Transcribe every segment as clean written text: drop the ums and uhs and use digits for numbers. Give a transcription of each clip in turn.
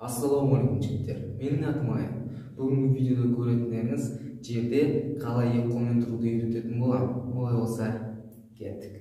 Ассалаумағалейкум жігіттер, менің атым Аян. Бүгінгі видеода көретіндеріңіз жерде қалай екі қолмен тұруды үйрететін боламын. Олай болса, кеттік.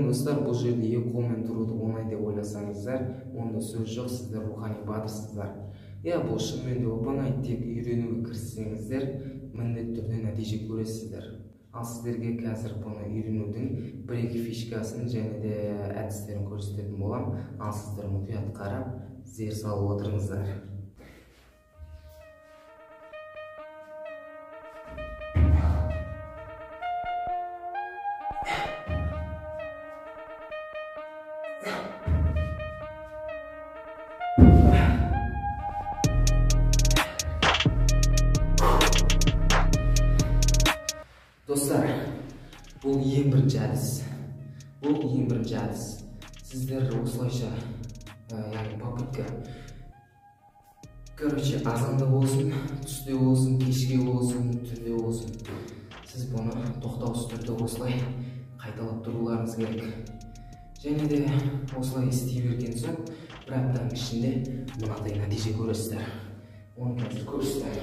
Достар, бұл жерде екі қолмен тұруды оңай деп ойласаңыздар, онда сөз жоқ, сіздер рухани батырсыздар. Иә, бұл шынымен де оп-оңай, тек үйренуге кіріссеңіздер, міндетті түрде нәтиже көресіздер. Ал сіздерге қазір бұны үйренудің бір-екі фишкасын және де әдістерін көрсететін боламын. Ал сіздер мұқият қарап, зер салып отырыңыздар. Достар, бұл ең бірінші әдіс. Бұл ең бірінші әдіс. Сіздер осылайша, яғни попытка. Короче, азанда болсын, түсте болсын, кешке болсын, түнде болсын. Сіз бұны тоқтаусыз түрде осылай қайталап тұруларыңыз керек. Және де осылай істей берген соң, бір аптаның ішінде мынадай нәтиже көресіздер. Оны қазір көресіздер.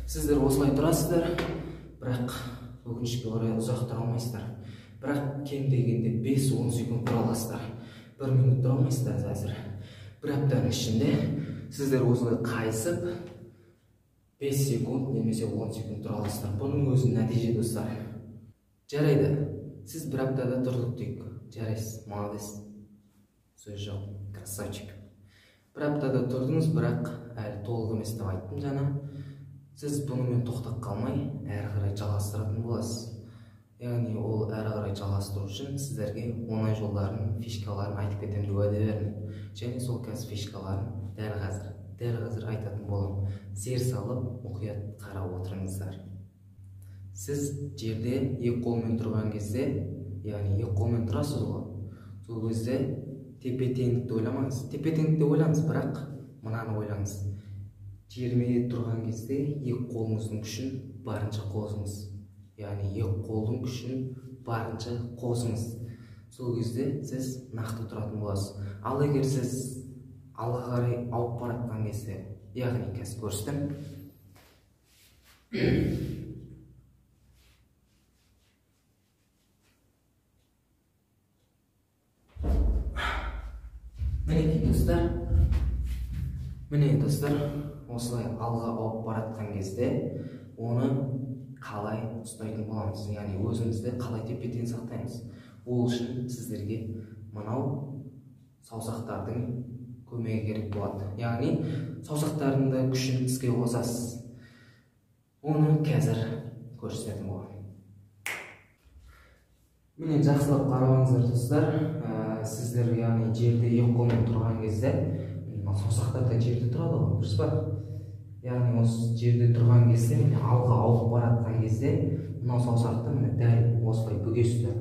Сіздер осылай тұрасыздар, бірақ өкінішке орай ұзақ тұра алмайсыздар. Бірақ кем дегенде 5-10 секунд тұра аласыздар. 1 минут тұра алмайсыздар әзір. Бір аптаның ішінде сіздер осылай қайысып 5 секунд немесе 10 секунд тұра аласыздар. Бұның өзі нәтиже, достар. Жарайды, сіз бір аптада тұрдық дейік. Жарайсыз, молодец. Сөз жоқ, красавчик. Бір аптада тұрдыңыз, бірақ әлі толық емес деп айттым жаңа. Сіз бұнымен тоқтап қалмай, әрі қарай жалғастыратын боласыз. Яғни ол әрі қарай жалғастыру үшін сіздерге оңай жолдарын, фишкаларын айтып кетемін деп уәде бердім. Және сол қазір фишкаларын дәл қазір айтатын боламын. Зер салып, мұқият қарап отырыңыздар. Сіз жерде екі қолмен тұрған кезде, яғни екі қолмен тұрасыз ғой, сол кезде тепе-теңдікті ойламаңыз. Тепе-теңдікті ойлаңыз, бірақ мынаны ойлаңыз. Жерме тұрған кезде екі қолыңыздың күшін барынша қосыңыз. Яғни екі қолдың күшін барынша қосыңыз. Сол кезде сіз нақты тұратын боласыз. Ал егер сіз алға қарай ауып баратқан кезде, яғни қазір көрсетемін. Мінекей достар, міне достар, осылай алға ауып баратқан кезде оны қалай ұстайтын боламыз, яғни өзімізді қалай тепе-тең сақтаймыз. Ол үшін сіздерге мынау саусақтардың көмегі керек болады. Яғни саусақтардың да күшін іске қосасыз. Оны қазір көрсететін боламын. Міне жақсылап қараңыздар достар. Сіздер яғни жерде екі қолмен тұрған кезде саусақтар да жерде тұрады ғой, дұрыс па? Яғни осы жерде тұрған кезде, міне алға ауып баратқан кезде мынау саусақты міне дәл осылай бүгесіздер.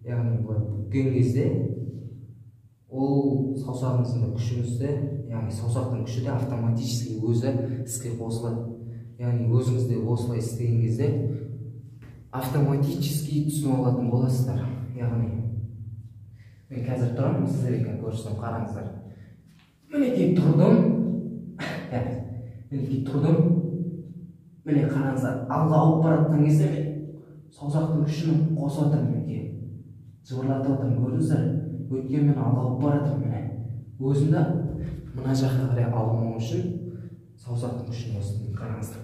Яғни былай бүккен кезде ол саусағыңыздың да күшіңізді, яғни саусақтың күші де автоматически өзі іске қосылады. Яғни өзіңіз де осылай істеген кезде автоматически түсініп алатын боласыздар. Яғни мен қазір тұрамын, сіздерге көрсетемін, қараңыздар. Мінекей тұрдым. Мінекей тұрдым. Міне қараңыздар, алға ауып баратқан кезде мен саусақтың күшін қосып жатырмын, мінекей. Жыбырлатып жатырмын, көрдіңіздер? Өйткені мен алға ауып бара жатырмын, міне. Өзімді мына жаққа қарай алмау үшін саусақтың күшін қостым, қараңыздар.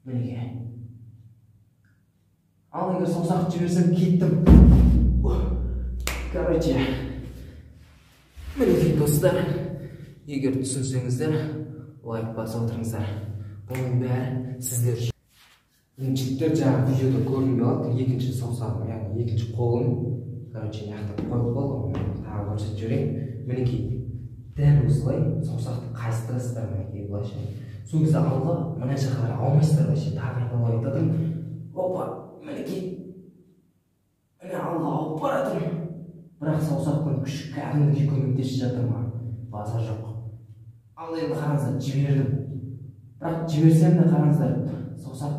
Мінекей. Ал егер саусақты жіберсем, кеттім. Короче, мінекей, достар, егер түсінсеңіздер, лайк басып отырыңыздар. Бұның бәрі сіздер үшін. Жігіттер, жаңа видеода көрінбей қалды екінші саусағым, яғни екінші қолым. Короче, мына жақта қойып қалдым, тағы көрсетіп жіберейін. Мінекей, дәл осылай саусақты қайыстырасыздар, мінекей, былайша. Сол кезде алға, мына жаққа қарай аумайсыздар вообще. Тағы қайталап айтып. Опа, мінекей, міне, алға ауып бара жатырмын, бірақ саусақтың күші кәдімгідей көмектесіп жатыр маған, базар жоқ. Ал енді қараңыздар, жібердім, бірақ жіберсем де, қараңыздар, саусақ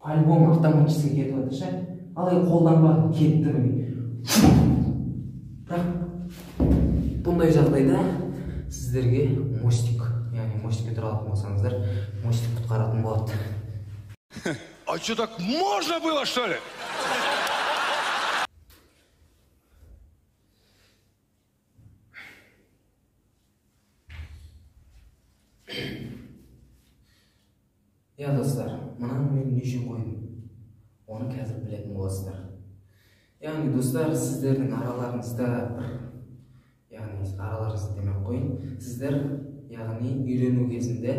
по-любому автоматически кетіп жатыр ше. Ал егер қолданбадым, кетті, міне. Бірақ бұндай жағдайда сіздерге мостик, яғни мостикке тұра алатын болсаңыздар, мостик құтқаратын болады. А что, так можно было, что ли? Иә, достар, мынаны мен не үшін қойдым, оны қазір білетін боласыздар. Яғни, достар, сіздердің араларыңызда бір, яғни араларыңызда демей ақ қояйын, сіздер, яғни, үйрену кезінде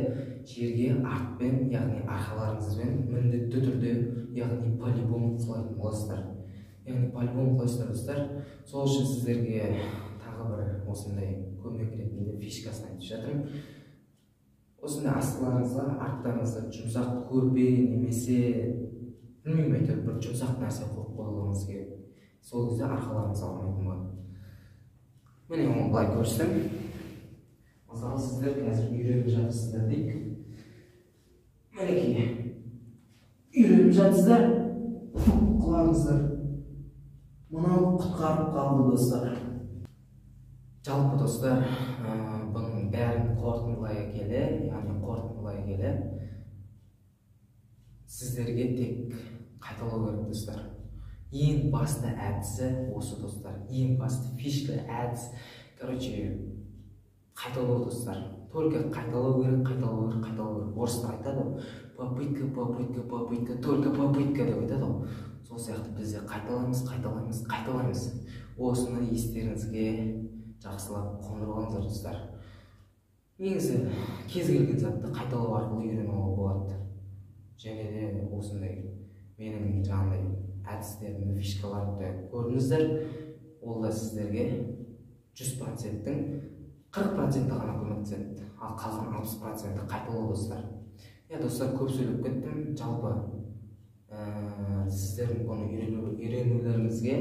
жерге артпен, яғни арқаларыңызбен міндетті түрде, яғни по-любому құлайтын боласыздар, яғни по-любому құлайсыздар, достар. Сол үшін сіздерге тағы бір осындай көмек ретінде фишкасын айтып жатырмын. Осындай астыларыңызға, арттарыңызға жұмсақ көрпе немесе, білмеймін, әйтеуір бір жұмсақ нәрсе қойып қоюыңыз керек. Сол кезде арқаларыңыз ауырмайтын болады. Міне, оны былай көрсетемін. Мысалы, сіздер қазір үйреніп жатырсыздар дейік. Мінекей, үйреніп жатсыздар, құлағыңыздар. Мынау құтқарып қалды, достар. Жалпы, достар, бұның бәрін қорытындылай келе, яғни қорытындылай келе, сіздерге тек қайталау керек, достар. Ең басты әдісі осы, достар. Ең басты фишка, әдіс, короче, қайталау, достар. Только қайталау керек, қайталау керек, қайталау керек. Орыстар айтады ғой: попытка, попытка, попытка, только попытка деп айтады ғой. Сол сияқты біз де қайталаймыз, қайталаймыз, қайталаймыз. Осыны естеріңізге жақсылап қондырып алыңыздар, достар. Негізі кез келген затты қайталау арқылы үйреніп алуға болады. Және де осындай менің жаңағыдай әдістерімді, фишкаларымды көрдіңіздер. Ол да сіздерге 100%-тің 40%-і ғана көмектеседі, ал қалған 60%-і қайталау, достар. Иә, достар, көп сөйлеп кеттім. Жалпы сіздердің бұны үйренулеріңізге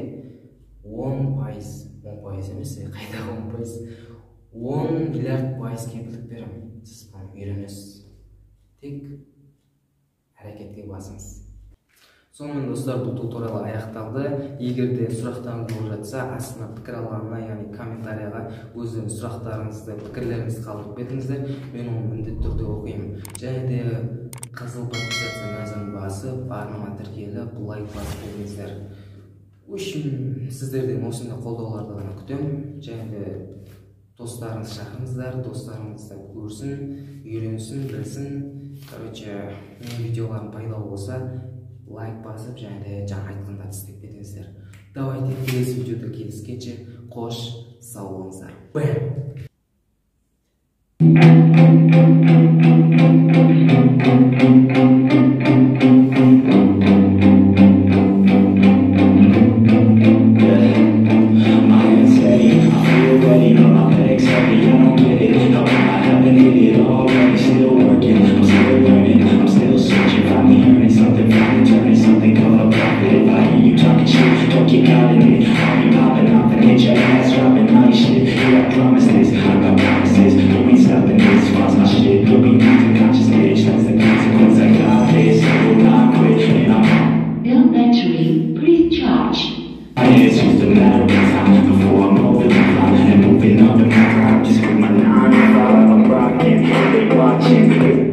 10%, 10% емес, қайдағы 10%, 10 миллиард% кепілдік беремін. Сіз бұны үйренесіз, тек әрекетке басыңыз. Сонымен, достар, бұл туториал аяқталды. Егер де сұрақтарыңыз болып жатса, астына пікір алғанына, яғни комментарияға өздеріңіз сұрақтарыңызды, пікірлеріңізді қалдырып кетіңіздер. Мен оны міндетті түрде оқимын. Және де қызыл подписаться мәзірін басып, арнама тіркеліп, лайк басып кетіңіздер. В общем, сіздерден осындай қолдауларды ғана күтемін. Және де достарыңызды шақырыңыздар, достарыңыз да көрсін, үйренсін, білсін. Короче, менің видеоларым пайдалы болса, лайк басып және де жаңа айтқандарды істеп кетіңіздер. Давайте, келесі видеода кездескенше, қош сау болыңыздар. Бэм! My hands steady, I feel ready, but my legs heavy, I don't get it. How come I haven't hit it already? Still working, I'm still learning, I'm still searching, finally earning something, finally turning something called a profit. If I hear you talking shit, don't get caught in it. I'll be popping off and hit your ass, dropping all your shit. Yeah, I promise this, I got promises, but we ain't stopping this. Watch my shit, you'll be knocked unconscious, bitch. That's the consequence. I got this, I will not quit, and I'm Low battery, please charge. It's just a matter of time before I'm over the top and moving under my prime. Just with my 9 to 5, I'm rocking, they watching.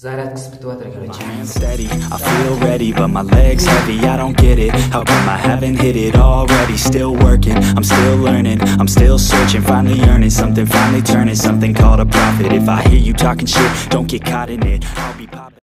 Зарядкасы бітіп жатыр, короче. My hands steady, I feel ready, but my legs heavy, I don't get it. How come I haven't hit it already? Still working, I'm still learning, I'm still searching, finally earning something, finally turning something called a profit. If I hear you talking shit, don't get caught in it. I'll be popping.